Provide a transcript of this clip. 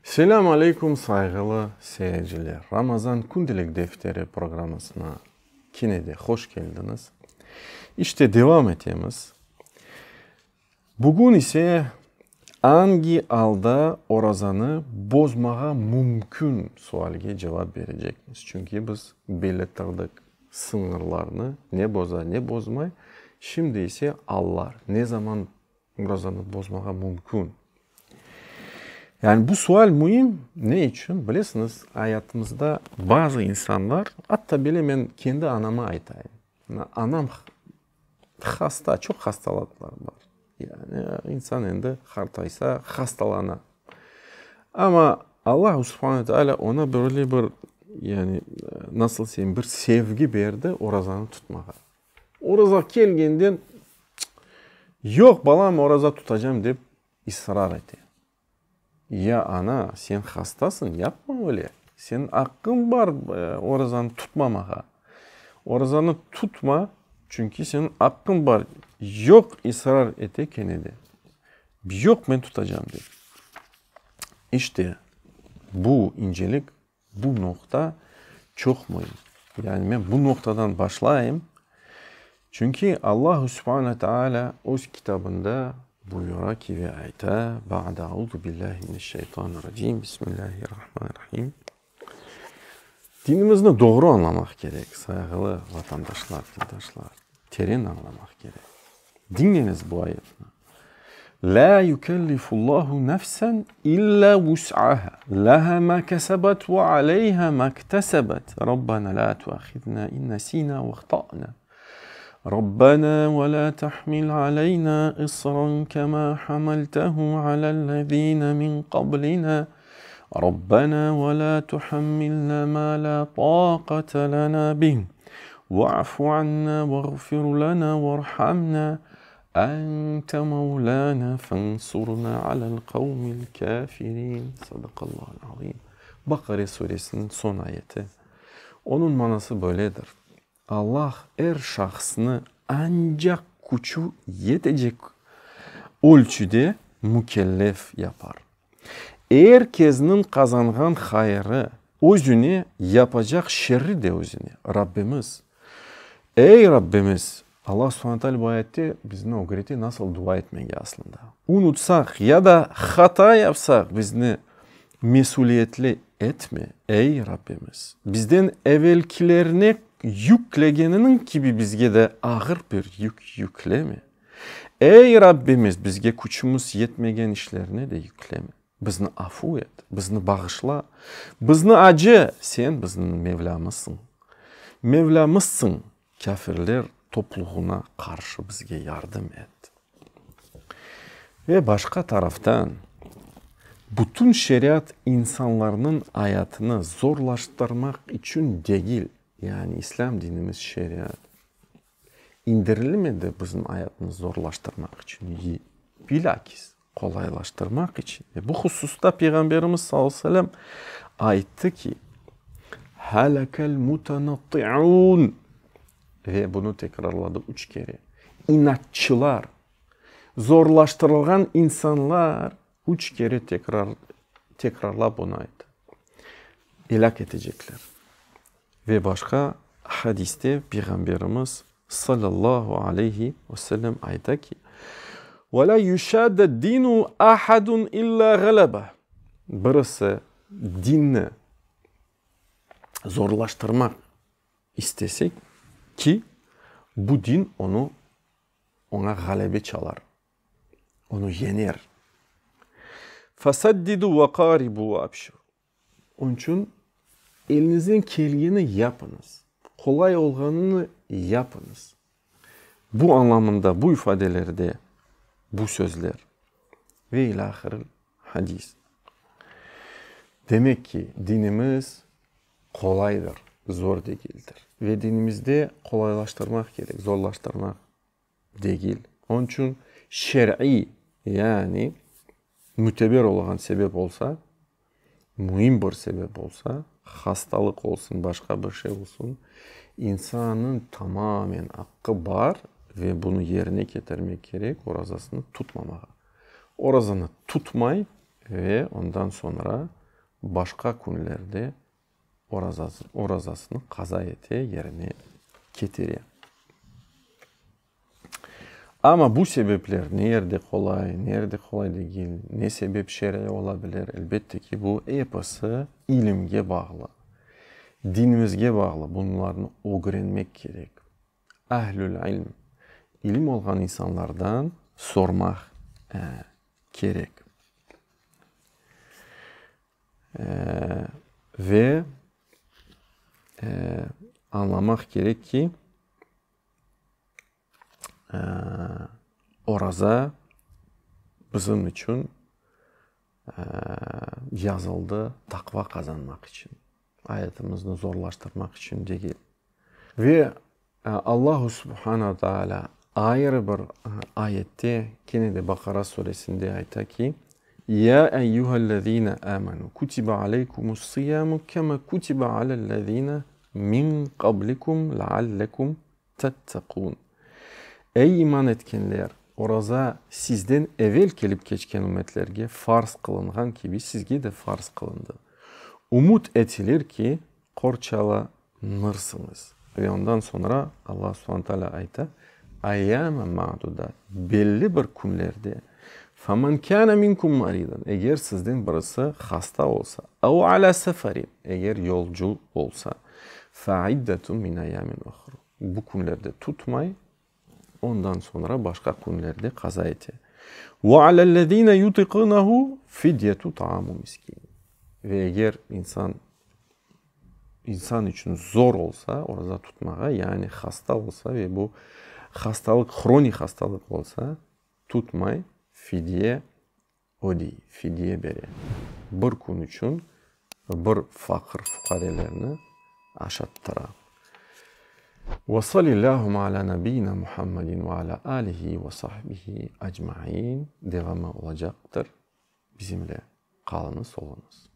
Selâm aleyküm, sayğılı seyirciler! Ramazan kündelik defteri programmasına kene de hoş keldiñiz. İşte devam etemiz. Bugün ise angi alda orazanı bozmağa mümkün sualge cevap berecekmiz. Çünki biz belirttirdik sıñırlarnı, ne boza, ne bozmay. Şimdi ise allar, ne zaman orazanı bozmağa mümkün. Yani bu sual müim. Ne içün? Bilesiñiz, ayatımızda bazı insanlar, atta bile men kendi anama aytayım. Anam hasta, çoq hastalıqlar bar. Yani insan endi qartaysa hastalana. Amma Allahu subhane teala oña böyle bir, yani nasıl desem, bir sevgi berdi orazanı tutmağa. Oraza kelgenden, yoq, balam, oraza tutacam dep israr ete. Ya ana, sen hastasıñ, yapma öyle. Seniñ aqqıñ bar orazanı tutmamağa. Orazanı tutma, çünki seniñ aqqıñ bar. Yoq, israr ete kene de. Yoq, men tutacam dep. İşte, bu incelik, bu noqta çoq müim. Yani men bu noqtadan başlayım, çünki Allahu subhane taalâ öz kitabında buyura ki ve ayta, Ba'de auzu billahi mineşşeytanirracim, Bismillahirrahmanirrahim. Dinimizni doğru añlamaq kerek, sayğılı vatandaşlar, dindaşlar, teren añlamaq kerek. Diñleñiz bu ayetni. Lâ yükellifullahu nefsen illâ vus'aha, leha mâ kesebet ve aleyha mâ iktesebet, Rabbena lâ tuâhizna in nesînâ ev ahtâ'nâ, Rabbena ve lâ tahmil aleynâ isran kemâ hamaltehu alellezîne min qablina, Rabbena ve lâ tuhammilnâ mâ lâ tâqate lenâ bih, ve'fu annâ veğfir lenâ verhamnâ, ente mevlâna fensurnâ alel kavmil kâfirin. Sadakallahul azim. Baqare suresiniñ soñ ayeti. Onıñ manası böyledir, Allah er şahısnı ancaq küçü yetecek ölçüde mükellef yapar. Er kesniñ qazanğan hayırı özüne, yapacaq şerri de özüne. Rabbimiz, ey Rabbimiz! Allah subhane teala bu ayette bizni ögrete nasıl dua etmege aslında. Unutsaq ya da hata yapsaq bizni mesüliyetli etme, ey Rabbimiz! Bizden evelkilerine yüklegeniniñ kibi bizge de ağır bir yük yükleme. Ey, Rabbimiz, bizge küçümiz yetmegen işlerni de yükleme. Bizni afu et, bizni bağışla, bizni acı, Sen bizniñ Mevlâmızsıñ. Mevlâmızsıñ, kâfirler topluğına qarşı bizge yardım et. Ve başqa taraftan, bütün şeriat insanlarnıñ ayatını zorlaştırmaq içün degil, yani İslâm dinimiz şeriat, İndirilmedi bizim ayatnı zorlaştırmaq içün, bilakis, qolaylaştırmaq içün. Ve bu hususta Peyğamberimiz sallallahu aleyhi ve sellem ayttı ki, Halakel mutanatti'un, ve bunı tekrarladı üç kere, inatçılar, zorlaştırılğan insanlar, üç kere tekrar, tekrarlap bunı ayttı, elâk etecekler. Ve başqa hadiste Peyğamberimiz, salâllahu aleyhi ve sellem, ayta ki, Ve lâ yuşâdde dînu ahadun illâ ğalebe. Birisi dinni zorlaştırmaq istese ki, bu din onı, oña ğalebe çalar, onı yener. Feseddidu ve qâribu ve abşiru. Onıñ içün eliñizden kelgeni yapıñız, qolay olğanını yapıñız. Bu añlamında, bu ifadelerde bu sözler ve ilâhiril hadis. Demek ki, dinimiz qolaydır, zor degildir. Ve dinimizde qolaylaştırmaq kerek, zorlaştırmaq degil. Onıñ içün şer'iy, yani müteber olğan sebep olsa, müim bir sebep olsa, hastalıq olsun, başqa bir şey olsun, insannıñ tamamen aqqı bar ve bunı yerine ketirmek kerek, orazasını tutmamağa. Orazanı tutmay. Ve ondan soñra başqa künlerde orazasını qaza ete, yerine ketire. Amma bu sebepler ne yerde qolay, ne yerde qolay degil, ne sebep şer'iy ola bilir, elbette ki, bu episi ilimge bağlı, dinimizge bağlı, bunlarnı ögrenmek kerek. Ahlül ilm, ilim olğan insanlardan sormaq kerek. Ve añlamaq kerek ki, oraza bizim içün yazıldı taqva qazanmaq içün, ayatımıznı zorlaştırmaq içün degil. Ve Allahu subhana taalâ ayrı bir ayette, kene de Baqara suresinde ayta ki, Ya eyyühellezîne âmenû, kutibe aleykumus-siyâmu kema kutibe alellezîne min qablikum leallekum tettekûn. Ey iman etkenler, oraza sizden evel kelip keçken ümmetlerge farz qılınğan kibi sizge de farz qılındı. Ümüt etilir ki, qorçalanırsıñız. Ve ondan soñra Alla subhane taalâ ayta, Ayyâmen ma'dudat, belli bir künlerde, femen kâne minkum maridan, eger sizden birisi hasta olsa, ev alâ seferin, eger yolcu olsa, fe'iddetun min ayyâmin uhra, bu künlerde tutmay, ondan soñra başqa künlerde qaza ete. Ve alellezîne yutiqûnehu fidyetu taamu miskîn. Ve eger insan insan içün zor olsa oraza tutmağa, yani hasta olsa ve bu hastalıq hronik hastalıq olsa, tutmay, fidye ödey, fidye bere. Bir kün içün bir faqır-fuqarelerni aşattıra. Ve salillâhümme alâ nebiyyina Muhammedin ve alâ âlihi ve sahbihi ecmaîn. Devamı olacaqtır. Bizimle qalıñız, oluñız.